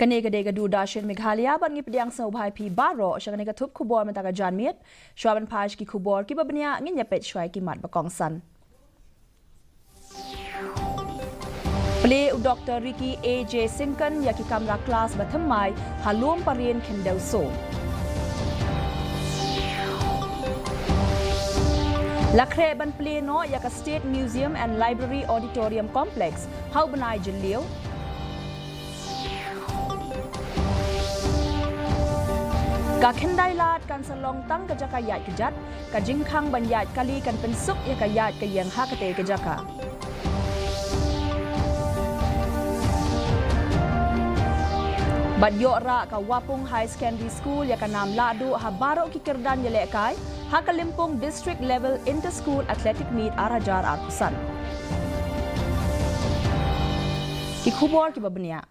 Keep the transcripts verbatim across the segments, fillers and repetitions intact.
Kane ka dei ka Doordarshan Meghalaya bad ngi pdiang sngewbha ïa phi baroh sha kane ka thup khubor mynta ka janmiet. Shuwa ban phai sha ki khubor kiba bniah, ngin ïa peit shuwa ïa ki mat ba kongsan. Plie u Doktor Ricky A J Syngkon ïa ki kamra klas ba thymmai ha Lum Parien Khyndew Soo. La khreh ban plie noh ïa ka State Museum and Library Auditorium Complex ha u bnai Jylliew. Ka Khyndailad kan sa long tang ka jaka ïaid kjat, ka jingkhang ban ïaid kali kan pynsuk ïa ka ïaid ka ïeng ha katei ka jaka. Bad ïoh rah ka Wapung High Secondary School ïa ka nam lahduh ha baroh ki kyrdan ïalehkai ha ka Lympung District Level Inter School Athletic Meet ar hajar arphew san. Ki khubor kiba bniah.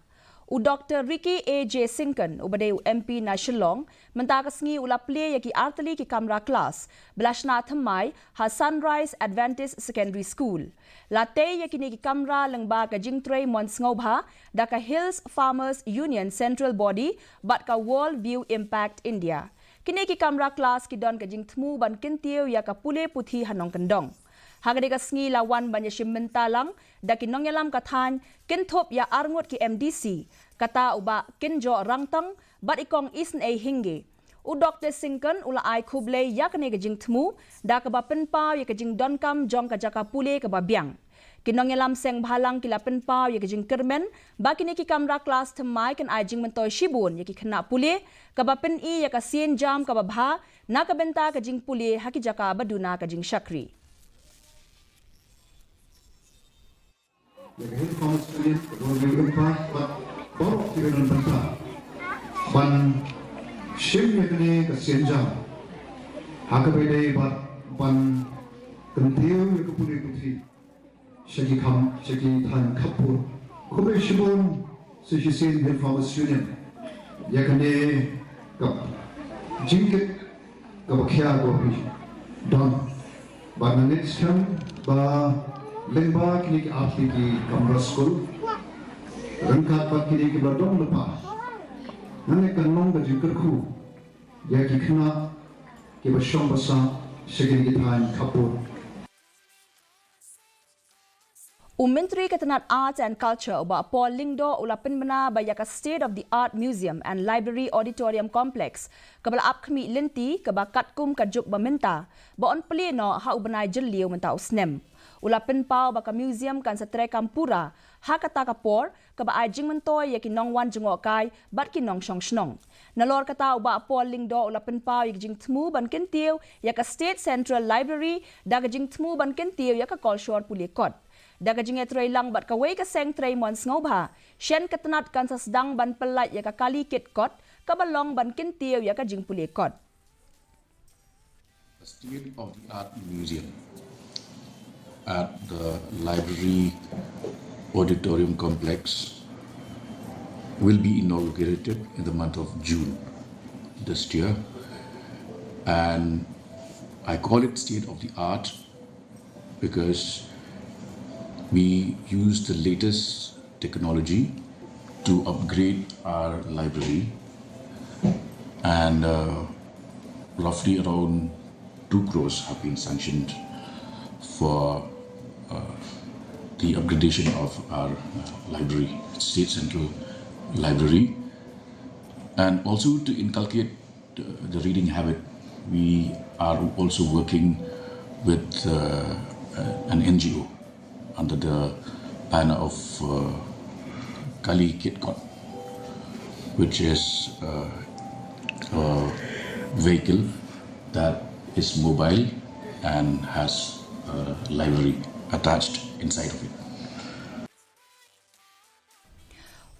U Doktor Ricky A J Syngkon, uba dei u M P na Shillong, mynta ka sngi u la plie ïa ki artylli ki kamra klas ba la shna thymmai ha Sunrise Adventist Secondary School. La tei ïa kine ki kamra lyngba ka jingtrei mon sngewbha da ka Hills Farmers Union Central Body bad ka World View Impact India. Kine ki kamra klas ki don ka jingthmu ban kyntiew ïa ka pule puthi ha nongkyndong. Ha katei ka sngi la wan ban ïashim bynta lang da ki nongïalam ka thaiñ, kynthup ïa arngut ki M D C, kata u Bah Kynjoh Rangtong bad i Kong Isynei Hynge. U Doktor Syngkon u la ai khublei ïa kane ka jingthmu da kaba pynpaw ïa ka jingdonkam jong ka jaka pule kaba biang. Ki nongïalam seng bhalang ki la pynpaw ïa ka jingkyrmen ba kine ki kamra klas thymmai kan ai jingmyntoi shibun ïa ki khynnah pule, kaba pyni ïa ka sienjam kaba bha na ka bynta ka jingpule ha ki jaka ba duna ka jingshakri. Ïa ka Hill Farmers Union, ka World View Impact bad baroh ki ba don bynta ban shim ïa kane ka sienjam ha kaba ïadei bad ban kyntiew ïa ka pule puthi sha ki kham, sha ki thaiñ khappud. Khublei shibun sa shisien Hill Farmers Union ïa kane ka jingkit kaba khia kaba phi don. Bad nga ngeit skhem ba lyngba kine ki artylli ki kamra skul ryngkat bad kine kiba la don lypa, nga ngeit kan long ka jingkyrkhu ïa ki khynnah kiba shong ba sah sha kine ki thaiñ khappud. U Myntri ka tnat Arts and Culture, u Bah Paul Lyngdoh, u la pynbna ba ïa ka State of the Art Museum and Library Auditorium Complex kaba la ap khmih lynti, kaba katkum ka juk ba mynta, ba yn plie noh ha u bnai Jylliew mynta u snem. U la pynpaw ba ka museum kan sa treikam pura ha kata ka por, kaba ai jingmyntoi ïa ki nongwan jngohkai bad ki nongshong shnong. Nalor kata, u Bah Paul Lyngdoh u la pynpaw ïa ka jingthmu ban kyntiew ïa ka State Central Library da ka jingthmu ban kyntiew ïa ka kolshor pule kot. Da ka jingïatreilang bad kawei ka seng trei mon sngewbha, shen ka tnat kan sa sdang ban pyllait ïa ka kali kit kot kaba long ban kyntiew ïa ka jingpule kot. A state-of-the-art museum at the Library Auditorium Complex will be inaugurated in the month of June this year. And I call it state-of-the-art because we use the latest technology to upgrade our library, and uh, roughly around two crores have been sanctioned for uh, the upgradation of our uh, library, State Central Library, and also to inculcate uh, the reading habit. We are also working with uh, uh, an N G O under the banner of uh, Kali Kit Kot, which is uh, a vehicle that is mobile and has a library attached inside of it.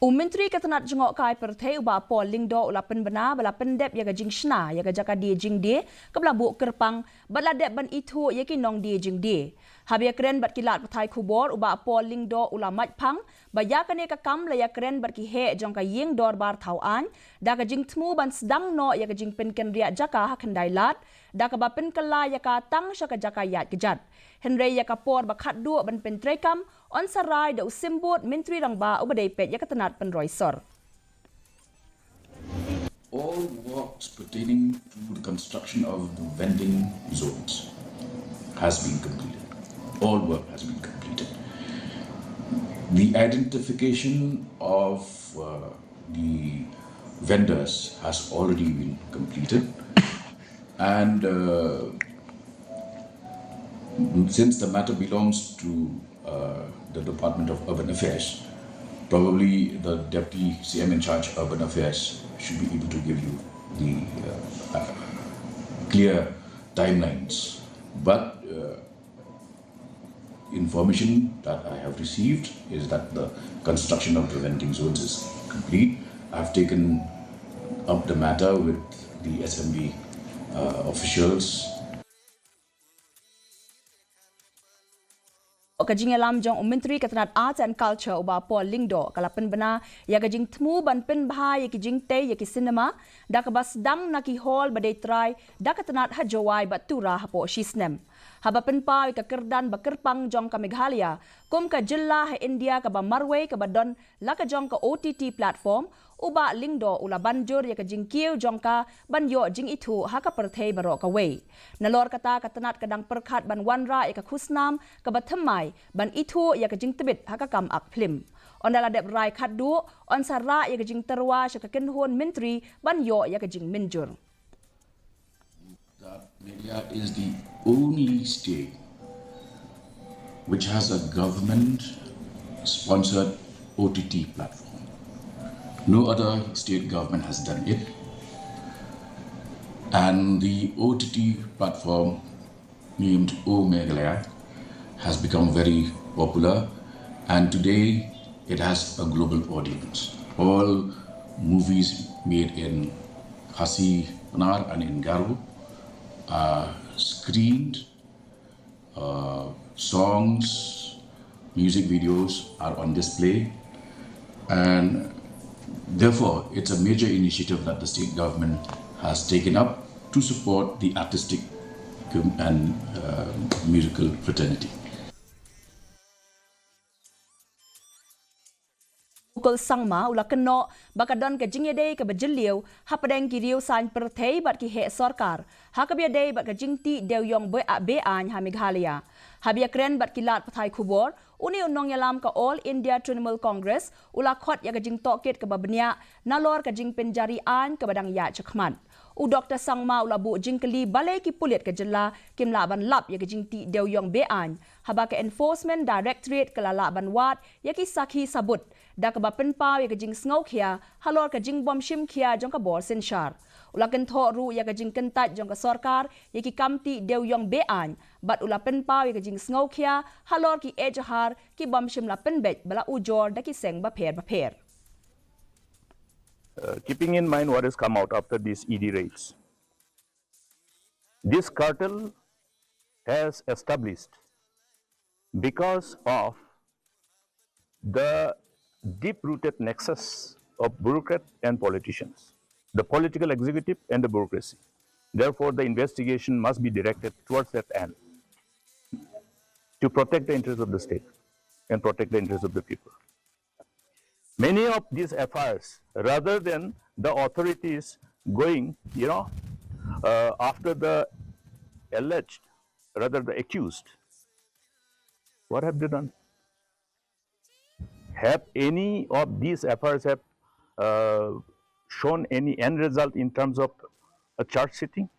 U Myntri ka tnat jngohkai pyrthei, u Bah Paul Lyngdoh, u la pynbna ba la pyndep ïa ka jingshna ïa ka jaka die jingdie kaba la buh kyrpang bad la dep ban ithuh ïa ki nongdie jingdie. Haba ïakren bad ki lad pathai khubor, u Bah Paul Lyngdoh u la mait phang ba ïa kane ka kam la ïakren bad ki heh jong ka ïing dorbar thaw aiñ da ka jingthmu ban sdang noh ïa ka jingpynkynriah jaka ha Khyndailad da kaba pynkylla ïa ka tang sha ka jaka ïaid kjat. Hynrei ïa ka por ba khatduh ban pyntreikam yn sa rai da u symbud Myntri Rangbah uba dei peit ïa ka tnat pynroi sor. All works pertaining to the construction of the vending zones has been completed. All work has been completed. The identification of uh, the vendors has already been completed. And uh, since the matter belongs to uh, the Department of Urban Affairs, probably the Deputy C M in charge of Urban Affairs should be able to give you the uh, uh, clear timelines. But uh, information that I have received is that the construction of the vending zones is complete. I've taken up the matter with the S M B uh, officials. Ka jingïalam jong u Myntri ka tnat Arts and Culture u Bah Paul Lyngdoh ka la pynbna ïa ka jingthmu ban pynbha ïa ki jingtei ïa ki cinema da kaba sdang na ki hall ba dei trai da ka tnat ha Jowai bad Tura hapoh shisnem. Haba pynpaw ïa ka kyrdan ba kyrpang jong ka Meghalaya kum ka jylla ha India kaba marwei kaba don la ka jong ka O T T platform, u Bah Lyngdoh u la ban jur ïa ka jingkiew jong ka ban ïoh jingithuh ha ka pyrthei baroh kawei. Nalor kata ka tnat ka dang pyrkhat ban wanrah ïa ka khusnam kaba thymmai ban ithuh ïa ka jingtbit ha ka kam ak phlim. Ynda la dep rai khatduh, yn sa rah ïa ka jingtyrwa sha ka kynhun myntri ban ïoh ïa ka jingmynjur. That Meghalaya is the only state which has a government sponsored O T T platform. No other state government has done it. And the O T T platform named O Meghalaya has become very popular, and today it has a global audience. All movies made in Khasi Pnar and in Garo are screened, uh, songs, music videos are on display, and therefore it's a major initiative that the state government has taken up to support the artistic com- and uh, musical fraternity. Mukul Sangma u la kynnoh ba ka don ka jingïadei kaba jylliew hapdeng ki riew saiñ pyrthei bad ki heh sorkar ha kaba ïadei bad ka jingtih dewïong be-, beaiñ ha Meghalaya. Haba ïakren bad ki lad pathai khubor, une u nongïalam ka All India Trinamool Congress u la khot ïa ka jingtohkit kaba bniah nalor ka jingpynjari aiñ kaba dang ïaid shakhmat. U Doktor Sangma u la buh jingkylli balei ki pulit ka jylla kim lah ban lap ïa ka jingtih dewïong beaiñ, haba ka Enforcement Directorate ka la lah ban wad ïa ki sakhi sabut da kaba pynpaw ïa ka jingsngewkhia halor ka jingbym shim khia jong ka bor synshar. U la kynthoh ruh ïa ka jingkyntait jong ka sorkar ïa ki kam tih dewïong beaiñ bad u la pynpaw ïa ka jingsngewkhia halor ki ejahar kibym shym la pynbeit ba la ujor da ki seng bapher bapher. Uh, keeping in mind what has come out after these E D raids, this cartel has established because of the deep-rooted nexus of bureaucrats and politicians, the political executive and the bureaucracy. Therefore, the investigation must be directed towards that end to protect the interests of the state and protect the interests of the people. Many of these F I Rs, rather than the authorities going, you know, uh, after the alleged, rather the accused, what have they done? Have any of these F I Rs have uh, shown any end result in terms of a charge sitting?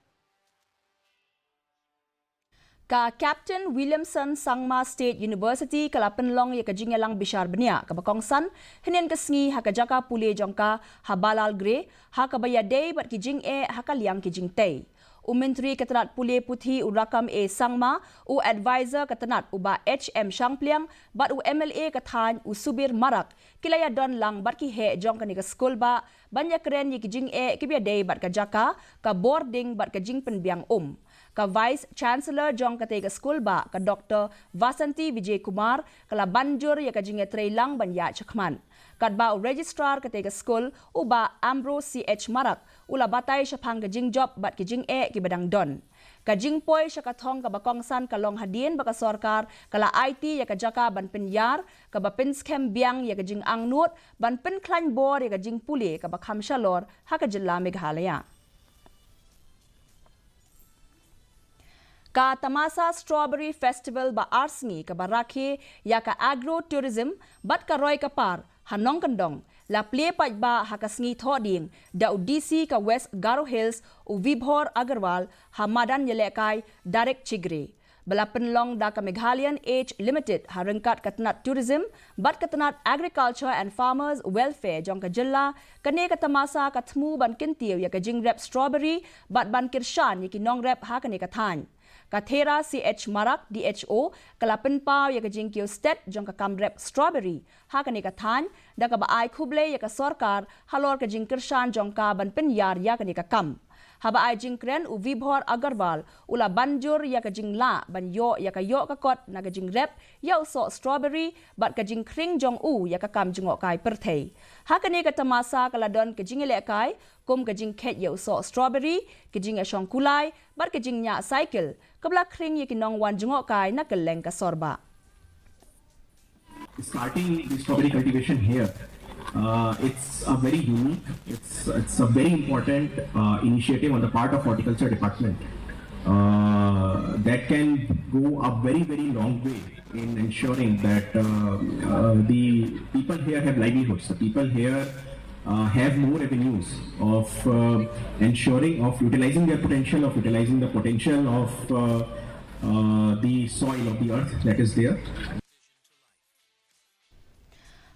Ka Captain Williamson Sangma State University ka la pynlong ïa ka jingïalang bishar bniah kaba kongsan hynnin ka sngi ha ka jaka pule jong ka ha Balalgre, ha kaba ïadei bad ki jingeh ha ka liang ki jingtei. U Myntri ka tnat pule puthi u Rakkam A Sangma, u Advisor ka tnat u Bah H M Shangpliang bad u M L A ka thaiñ u Subir Marak ki la ïadon lang bad ki heh jong kane ka skulbah ban ïakren ïa ki jingeh kiba ïadei bad ka jaka, ka bording bad ka jingpynbiang um. Ka Vice Chancellor jong katei ka skul bah, ka Doctor Vasanthi Vijay Kumar, ka la ban jur ïa ka jingïatreilang ban ïaid shakhmat. Katba u Registrar katei ka skul, u bah Ambrose C H Marak, u la batai shaphang ka jingjop bad ki jingeh kiba dang don. Ka jingpoi sha ka thong kaba kongsan ka long hadien ba ka sorkar ka la aiti ïa ka jaka ban pynïar, kaba pynskhem biang ïa ka jingangnud, ban pynkhlaiñ bor ïa ka jingpule kaba kham shalor ha ka jylla Meghalaya. Ka tamasa Strawberry Festival ba ar sngi kaba rakhe ïa ka agro tourism bad ka roi ka par ha Nongkyndong, la plie paidbah ha ka sngi Thohdieng da u D C ka West Garo Hills, u Vibhor Agarwal, ha madan ïalehkai Darekchigre. Ba la pynlong da ka Meghalayan Age Limited ha ryngkat ka tnat Tourism bad ka tnat Agriculture and Farmers Welfare jong ka jylla, kane ka tamasa ka thmu ban kyntiew ïa ka jingrep strawberry bad ban kyrshan ïa ki nongrep ha kane ka thaiñ. Ka Thera C H Marak, D H O, ka la pynpaw ïa ka jingkiew stet jong ka kam rep strawberry ha kane ka thaiñ, da kaba ai khublei ïa ka sorkar halor ka jingkyrshan jong ka ban pynïar ïa kane ka kam. Haba ai jingkren, u Vibhor Agarwal u la ban jur ïa ka jinglah ban ïoh ïa ka ïoh ka kot na ka jingrep ïa u soh strawberry bad ka jingkhring jong u ïa ka kam jngohkai pyrthei. Ha kane ka tamasa ka la don ka jingïalehkai kum ka jingkheit ïa u soh strawberry, ka jingïashong kulai bad ka jingñiah cycle, kaba la khring ïa ki nongwan jngohkai na kylleng ka sor bah. Starting the strawberry cultivation here, uh, it's a very unique, it's it's a very important uh, initiative on the part of horticulture department uh, that can go a very very long way in ensuring that uh, uh, the people here have livelihoods, the people here uh, have more avenues of uh, ensuring of utilizing their potential, of utilizing the potential of uh, uh, the soil of the earth that is there.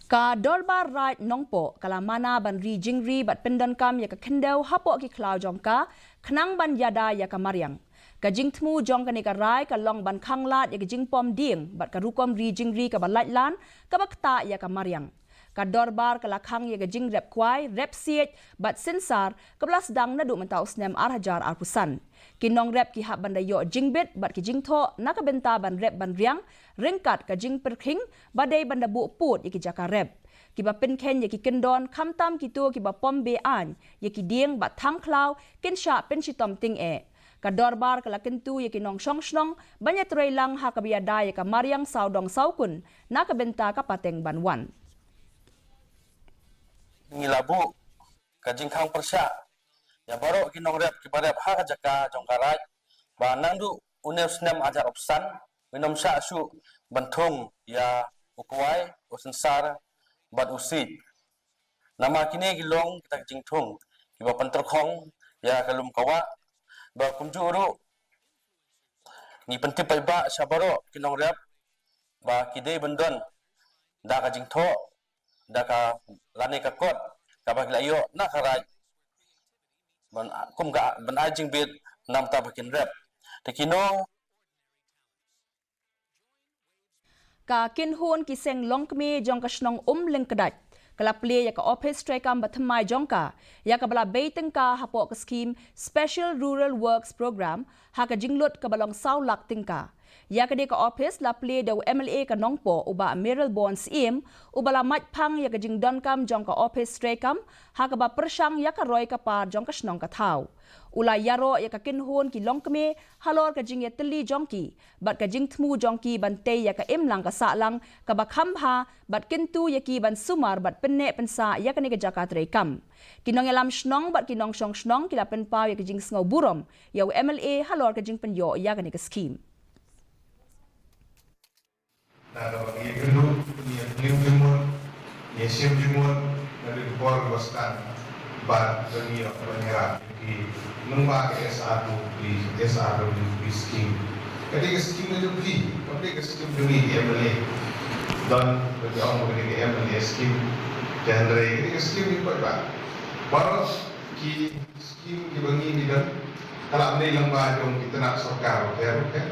Ka Dorbar Raid Nongpoh ka la mana ban ri jingri bad pyndonkam ïa ka khyndew hapoh ki khlaw jong ka, khnang ban ïada ïa ka mariang. Ka jingthmu jong kane ka rai ka long ban khanglad ïa ka jingpom dieng bad ka rukom ri jingri kaba laitlan, kaba ktah ïa ka mariang. Ka dorbar ka la khang ïa ka jingrep kwai, rep siej bad synsar, kaba la sdang naduh mynta u snem ar hajar arphew san. Ki nongrep ki hap ban da ïoh jingbit bad ki jingthoh na ka bynta ban rep ban riang, ryngkat ka jingpyrkhing ba dei ban da buh pud ïa ki jaka rep. Kiba pynkheiñ ïa ki kyndon, khamtam kito kiba pom be-aiñ ïa ki dieng bad thang khlaw, kin shah pynshitom tyngeh. Ka dorbar ka la kyntu ïa ki nongshong shnong ban ïatreilang ha kaba ïada ïa ka mariang sawdong sawkun na ka bynta ka pateng ban wan. Ngi la buh ka jingkhang pyrshah ïa baroh ki nongrep kiba rep ha ka jaka jong ka raid ba naduh une u snem ar hajar arphew san ngim shah shuh ban thung ïa u kwai, u synsar bad u siej. Namar kine ki long kita ki jingthung kiba pyntyrkhong ïa ka lum ka wah. Ba kumjuh ruh ngi pyntip paidbah sha baroh ki nongrep ba ki dei ban don da ka jingthoh, da ka lane ka kot kaba ki la ïoh na ka raid, ban kum ka ban ai jingbit namar ba kin rep. Te kino Ka kynhun ki seng longkmie jong ka shnong Umlyngkdait ka la plie ïa ka ophis treikam bathymmai jong ka ïa kaba la bei tyngka hapoh ka skhim Special Rural Works Programme ha ka jinglut kaba long saw lak tyngka. Ïa kane ka ophis la plie da u M L A ka Nongpoh, u Bah Mayralborn Syiem, uba la mait phang ïa ka jingdonkam jong ka ophis treikam ha kaba pyrshang ïa ka roi ka par jong ka shnong ka thaw. U la ïaroh ïa ka kynhun ki longkmie halor ka jingïatylli jong ki bad ka jingthmu jong ki ban tei ïa ka imlang ka sahlang kaba kham bha bad kyntu ïa ki ban sumar bad pynneh pynsah ïa kane ka jaka treikam. Ki nongïalam shnong bad ki nongshong shnong ki la pynpaw ïa ka jingsngew burom ïa u M L A halor ka jingpynïoh ïa kane ka skhim. Ngi ïa kynduh, ngi ïa kynduh jingmut, ngi ïa shim jingmut na ka por ba sdang bad ba ngi ïa ban ïarap ïa ki lyngba ka S R W P, S R W P scheme. Ka dei ka scheme ka jong phi, kam dei ka scheme jong ngi ki M L A. Don ba ki ong ba ka dei ka M L A scheme. Te hynrei ka dei ka scheme jong paidbah. Baroh ki scheme kiba ngi ngi don, ka lah ban dei lyngba jong ki tnat sorkar bapher bapher.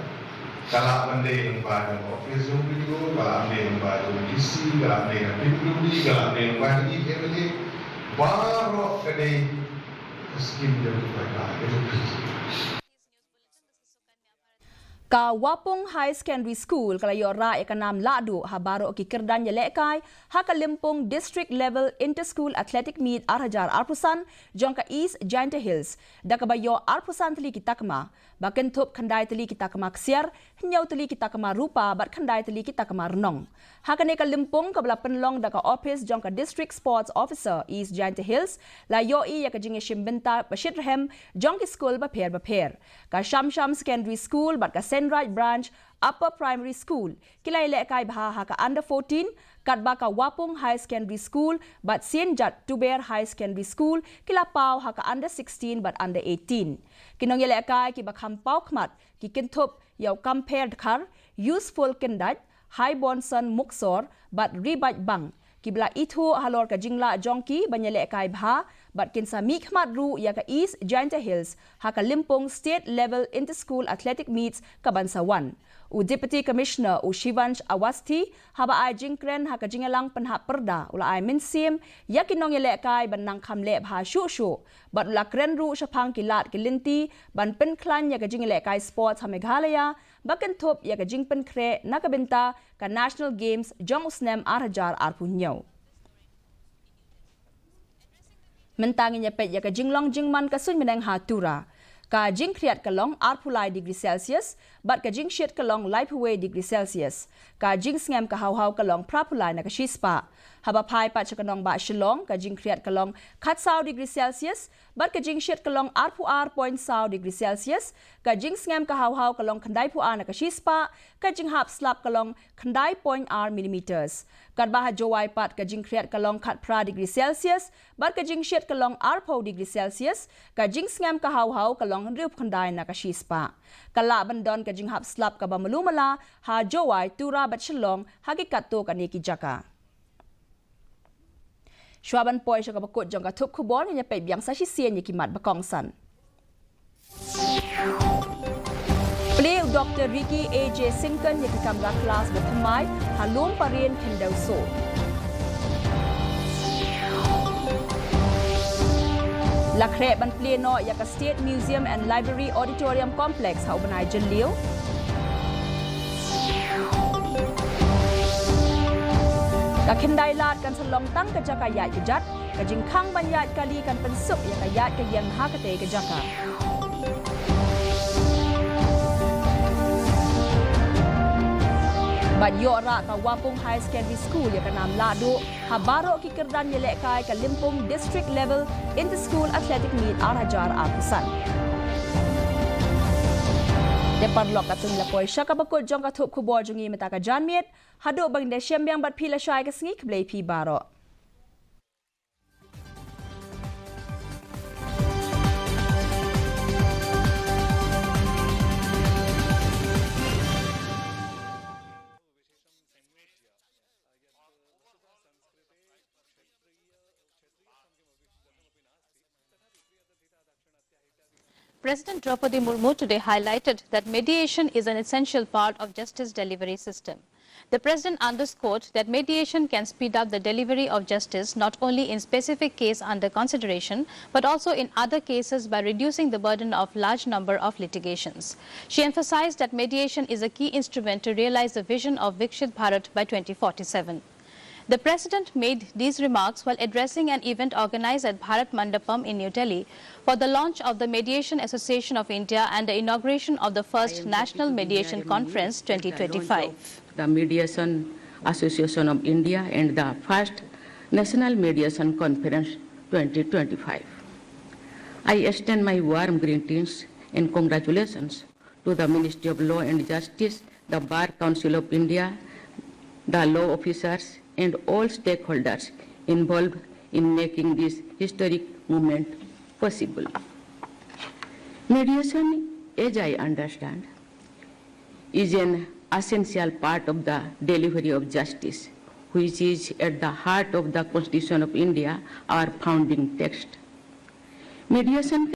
Ka lah ban dei lyngba jong office jong B D O, ka lah ban dei lyngba jong D C, ka lah ban dei na P W D, ka lah ban dei lyngba jong ki M L A. Baroh ka dei ka scheme jong ki paidbah, ka jong phi. Ka Wapung High Secondary School ka la ïoh rah ïa ka nam lahduh ha baroh ki kyrdan ïalehkai ha ka lympung District Level Inter-School Athletic Meet ar hajar arphew san jong ka East Jaintia Hills, da kaba ïoh arphew san tylli ki takma, ba kynthup khyndai tylli ki takma ksiar, hynñiew tylli ki takma rupa bad khyndai tylli ki takma rnong. Ha kane ka lympung kaba la pynlong da ka ophis jong ka District Sports Officer East Jaintia Hills, la ïohi ïa ka jingïashim bynta ba shitrhem jong ki skul bapher bapher. Ka Shamsham Secondary School bad ka Senraj Branch Upper Primary School ki la ïalehkai bha ha ka under fourteen, katba ka Wapung High Secondary School bad Saint Jat Tuber High Secondary School ki la paw ha ka under sixteen bad under eighteen. Ki nongïalehkai kiba kham paw khmat ki kynthup ïa u Kampher Dkhar, Useful Kyndait, Haibonson Muksor bad Ribait Bang, kiba la ithuh halor ka jinglah jong ki ban ïalehkai bha bad kin sa mihkhmat ruh ïa ka East Jaintia Hills ha ka lympung State Level Inter-School Athletic Meets kaban sa wan. U Deputy Commissioner u Shivansh Awasthi, haba ai jingkren ha ka jingïalang pynhap pyrda, u la ai mynsiem ïa ki nongïalehkai ban nang kham leh bha shuh shuh bad u la kren ruh shaphang ki lad ki lynti ban pynkhlaiñ ïa ka jingïalehkai sports ha Meghalaya, ba kynthup ïa ka jingpynkhreh na ka bynta ka National Games jong u snem ar hajar arphew hynñiew. Mynta ngin ïa peit ïa ka jinglong jingman ka suiñ bneng ha Tura. Ka jingkhriat ka long arphew lai degree Celsius bad ka jingshit ka long laiphew wei degree Celsius. Ka jingsngem ka haw haw ka long phraphew lai na ka shispah. Haba phai pat sha ka nongbah Shillong, ka jingkhriat ka long khatsaw degree Celsius bad ka jingshit ka long arphew ar point saw degree Celsius. Ka jingsngem ka haw haw ka long khyndaiphew ar na ka shispah, ka jinghap slap ka long khyndai point ar millimeters. Katba ha Jowai pat ka jingkhriat ka long khatphra degree Celsius bad ka jingshit ka long arphew degree Celsius, ka jingsngem ka haw haw ka long hynriewphew khyndai na ka shispah. Ka lah ban don ka jinghap slap kaba malu mala ha Jowai, Tura bad Shillong ha ki katto katne ki jaka. Shuwa ban poi sha kaba kut jong ka thup khubor, ngin ïa peit biang sa shisien ïa ki mat ba kongsan. Plie u Doktor Ricky A J Syngkon ïa ki kamra klas ba thymmai ha Lum Parien, Khyndaw So. La khreh ban plie noh ïa ka State Museum and Library Auditorium Complex ha u bnai Jylliew. Ka Khyndailad kan sa long tang ka jaka ïaid kjat, ka jingkhang ban ïaid kali kan pynsuk ïa ka ïaid ka ïeng ha katei ka jaka. Bad ïoh rah ka Wapung High Secondary School ïa ka nam lahduh ha baroh ki kyrdan ïalehkai ka lympung District Level Inter-School Athletic Meet ar hajar arphew san. Te paralok, katto ngi la poi sha kaba kut jong ka thup khubor jong ngi mynta ka janmiet. Haduh ban da shem biang bad phi lashai ka sngi, khublei phi baroh. President Draupadi Murmu today highlighted that mediation is an essential part of justice delivery system. The President underscored that mediation can speed up the delivery of justice not only in specific case under consideration, but also in other cases by reducing the burden of large number of litigations. She emphasized that mediation is a key instrument to realize the vision of Viksit Bharat by twenty forty-seven. The President made these remarks while addressing an event organized at Bharat Mandapam in New Delhi for the launch of the Mediation Association of India and the inauguration of the first National Mediation Conference twenty twenty-five. The Mediation Association of India and the first National Mediation Conference twenty twenty-five. I extend my warm greetings and congratulations to the Ministry of Law and Justice, the Bar Council of India, the law officers, and all stakeholders involved in making this historic moment possible. Mediation, as I understand, is an essential part of the delivery of justice, which is at the heart of the Constitution of India, our founding text. Mediation